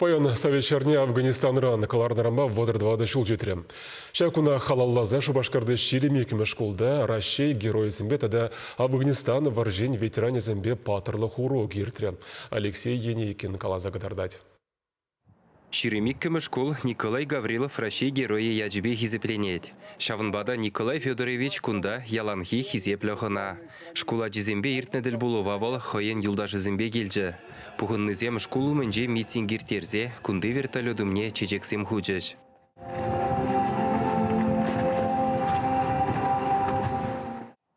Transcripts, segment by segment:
Паян Совет ҫарне Афганистанран кӑларнӑранпа 34 ҫул ҫитрӗ. Ҫак куна халалласа Шупашкарти 22-мӗш шкулта Раҫҫей Геройӗсемпе тата Афганистан вӑрҫин ветеранӗсемпе паттӑрлӑх урокӗ иртрӗ. Алексей Енейкин каласа кӑтартать. 22-мӗш шкул Николай Гаврилов Раҫҫей Геройӗ ячӗпе хисепленет. Ҫавӑнпа та Николай Федорович кунта яланхи хисеплӗ хӑна. Шкул ачисемпе иртнӗ тӗлпулӑва вӑл хӑйӗн юлташӗсемпе килчӗ. Пухӑннисем шкул умӗнче митинг ирттерсе кунти вертолет умне чечексем хучӗҫ.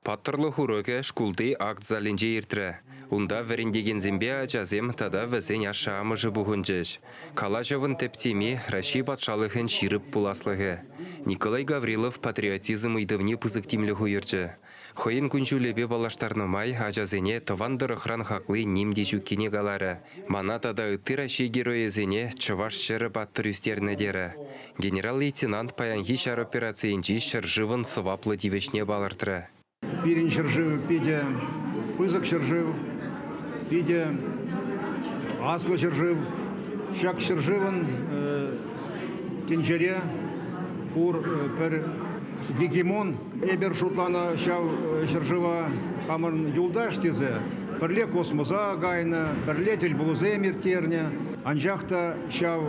Паттӑрлӑх урокӗ шкулти акт залӗнче иртрӗ. Унта вӗрентекенсемпе ачасем тата вӗсен ашшӗ-амӑшӗ пухӑнчӗҫ. Калаҫӑвӑн тӗп теми Раҫҫей патшалӑхӗн ҫирӗп пуласлӑхӗ. Николай Гаврилов патриотизм ыйтӑвне пысӑк тимлӗх уйӑрчӗ. Хӑйӗн кун-ҫулӗпе паллаштарнӑ май ачасене тӑван тӑрӑхран хакли ним те ҫуккине каларӗ. Мана тата ытти Раҫҫей Геройӗсене Чӑваш ҫӗрӗ паттӑр ӳстернӗ терӗ. Генерал-лейтенант паянхи ҫар операцийӗнчи ҫӗршывӑн сӑваплӑ тивӗҫне палӑртрӗ. Пирӗн ҫӗршыв питӗ пысӑк ҫӗршыв, питӗ аслӑ ҫӗршыв. Ҫак ҫӗршывӑн тӗнчере пур пӗр гегемон. Эпир шутланӑ ҫав ҫӗршыва хамӑрӑн юлташ тесе пӗрле космоса кайнӑ, пӗрле тӗлпулусем ирттернӗ. Анчах та ҫав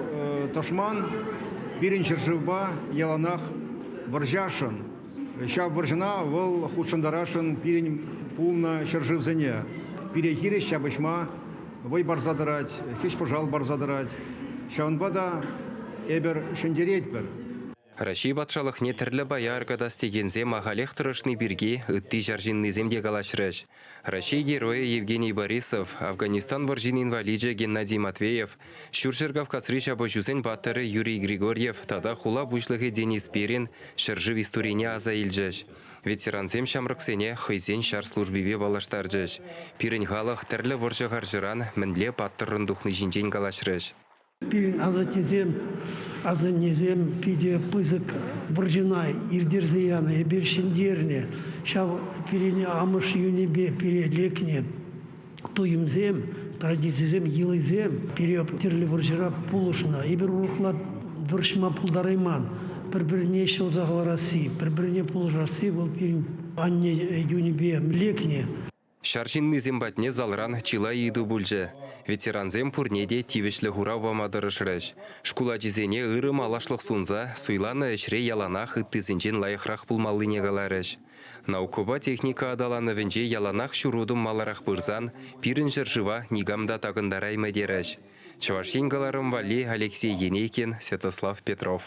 тӑшман пирӗн ҫӗршывпа яланах вӑрҫасшӑн. Ҫав вӑрҫӑна вӑл хутшӑнтарасшӑн пирӗн пулнӑ ҫӗршывсене. Пире хирӗҫ ҫапӑҫма вӑй парса тӑрать, хӗҫ-пӑшал парса тӑрать. Ҫавӑнпа та эпир ҫӗнтеретпӗр. Раҫҫей патшалӑхне тӗрлӗ пая аркатас текенсем ахалех тӑрӑшни пирки ытти ҫар ҫыннисем те калаҫрӗҫ. Раҫҫей Геройӗ Евгений Борисов, Афганистан вӑрҫин инваличӗ Геннадий Матвеев, Ҫурҫӗр Кавказри ҫапӑҫусен паттӑрӗ Юрий Григорьев тата хула пуҫлӑхӗ Денис Перин ҫӗршыв историне аса илчӗҫ. Ветерансем ҫамрӑксене хӑйсен ҫар службипе паллаштарчӗҫ. Пирӗн халӑх тӗрлӗ вӑрҫӑ-харҫӑран мӗнле паттӑррӑн тухни ҫинчен калаҫрӗҫ. Пирӗн асаттесем, асаннесем питӗ пысӑк вӑрҫӑна ирттерсе янӑ, эпир ҫӗнтернӗ. Ҫав пирӗн амӑш юнӗпе пире лекнӗ туйӑмсем, традицисем, йӑлисем пире тӗрлӗ вӑрҫӑра пулӑшнӑ. Эпир урӑхла вӑрҫма пултарайман. Пӗр-пӗрне ҫӑлса хӑварасси, пӗр-пӗрне пулӑшасси вӑл пирӗн анне юнӗпе лекнӗ. Ҫар ҫыннисем патне залран чылай ыйту пулчӗ. Ветерансем пурне те тивӗҫлӗ хурав пама тӑрӑшрӗҫ. Шкул ачисене ырӑ малашлӑх сунса суйланӑ ӗҫре яланах ыттисенчен лайӑхрах пулмаллине каларӗҫ. Наукӑпа техника аталанӑвӗнче яланах ҫур утӑм маларах пырсан пирӗн ҫӗршыва никам та такӑнтараймӗ терӗҫ. Чӑваш Ен кӑларӑм валли Алексей Енейкин, Святослав Петров.